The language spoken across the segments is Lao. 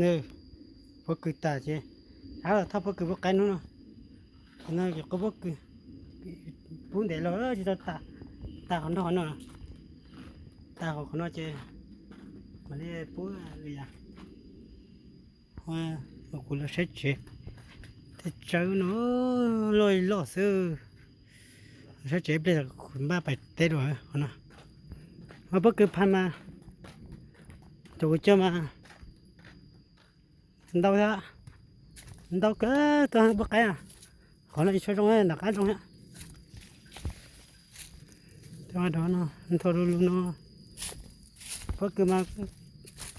ເນີ ພວກກືຕາເຈ ເອົາ ຖ້າພວກກືບໍ່ໄກໂນ່ນເນາະ ເນີ ກໍພວກກືປຸ້ນເດລະ ເອີ ຊິຕາ ຕາຂອງເນາະ ຕາຂອງເນາະເຈ ມາເລີຍປຸ້ນເລີຍ ວ່າ ມາກູລະເຊັດເຈ ແຕ່ເຈົ້າເນາະ ລອຍຫຼໍ່ຊື່ ເຊັດເຈ ເບລະ ຄຸນບ້າໄປເຕະດ້ວຍເນາະ ມາເບິ່ງຄືຜ່ານມາ ໂຈເຈົ້າມາ ເດົາຊະ ເດົາເກີນ ຕົວຫັ້ນບໍ່ໄກອະ ຂໍລະອີກຊ່ວຍຕົງນັ້ນ ດັກອັນຕົງເນີ້ຍ ແຕ່ວ່າດອນເນາະ ມັນໂທດູເນາະ ເພິ່ນຄືມາ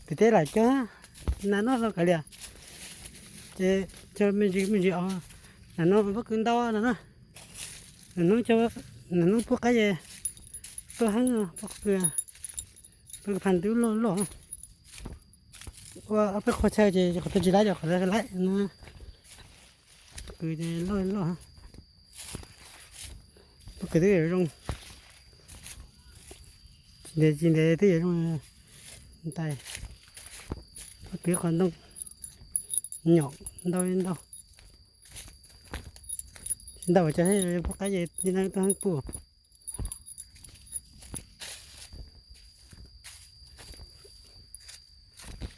ຕິເຕະຫຼາຍເຈົ້ານະ ນານອນລາວກະເລຍ ເຈ ເຈົ້າແມ່ນຊິ ແມ່ນຊິເອົານານອນ ເພິ່ນເດົານານອນ ນານອນເຈົ້າ ນານອນພວກກະເຢ ຕົວຫັ້ນເນາະ ພວກເກືອ ເພິ່ນພັນຕິໂລໂລ ວ່າເອົາໄປຂໍໃຊ້ເຈ ຂໍເປັນຊິໄດ້ດອກ ຂໍໄດ້ກໍໄດ້ນະ ຄືເດໂລໂລ ພວກກະເດລົງ ເດຈິງເດຕິລົງ ໄຕ ພວກກະຂອນຕ້ອງຫຍອກ ເດົາເດັນເດົາ ເດົາຈະໃຫ້ພວກກະເຢ ທີ່ນັ້ນຕ້ອງປູ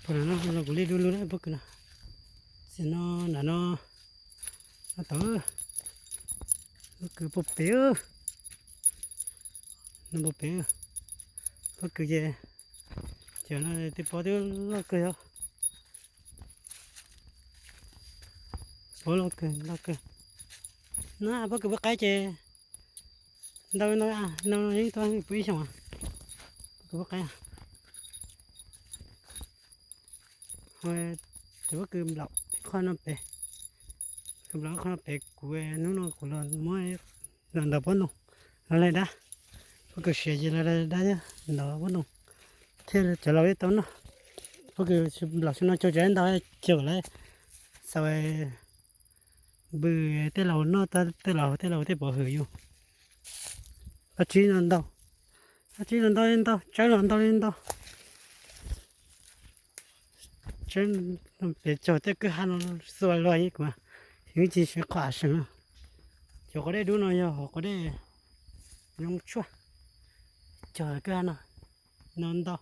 ພໍແລ້ວເນາະ ລອງກູລີດູດູນະ ພວກກະນະ ຊິນອນນະເນາະ ອາໂຕ ພວກກະບໍ່ເປ ນະບໍ່ເປ ພວກກະເຢ ເຈົ້ານະ ຕິພໍຕິລອກເກີຍ ໂອ້ ລອກເກີຍ ລອກເກີຍ ນະ ພວກກະບໍ່ໄກເຈ ເດົາໜ້ອຍອະ ເດົາໜ້ອຍຕົວນີ້ປຸ້ຍຊ່ອງອະ ພວກກະບໍ່ໄກອະ ໂອ້ຍ ແຕ່ວ່າຄືບລັອກ ຄອນນຳເປ ຄືບລັອກ ຄອນນຳເປ ກູເອນູໂນ ກູລອນມວຍ ນອນດາວໂປໂນ ນອນໄລດາ ພວກກະເຊຍເຢ ນອນໄລດາ ນອນດາວໂປໂນ ເທລະຈະລາວເອໂຕໂນ ພວກກະບລັອກ ຊະນອນໂຈຈະນອນດາວ ເຈໄລ ສະໄວ ບືເຕລາວໂນ ຕາເຕລາວ ເຕລາວເຕບໍ່ເຫີຢູ່ ອາຈີນອນດາວ ອາຈີນອນດາວ ນອນດາວ ຈະນອນດາວ ນອນດາວ ເປັນໂຈແຕ່ຄືຫັ້ນສວຍລອຍອີກວ່າ ເຫັນຈິເສຍຂວາເສີ ໂຈກໍໄດ້ດູໜ້ອຍ ໂຈກໍໄດ້ລົງຊົ່ວ ໂຈຄືຫັ້ນນອນ ນອນດອ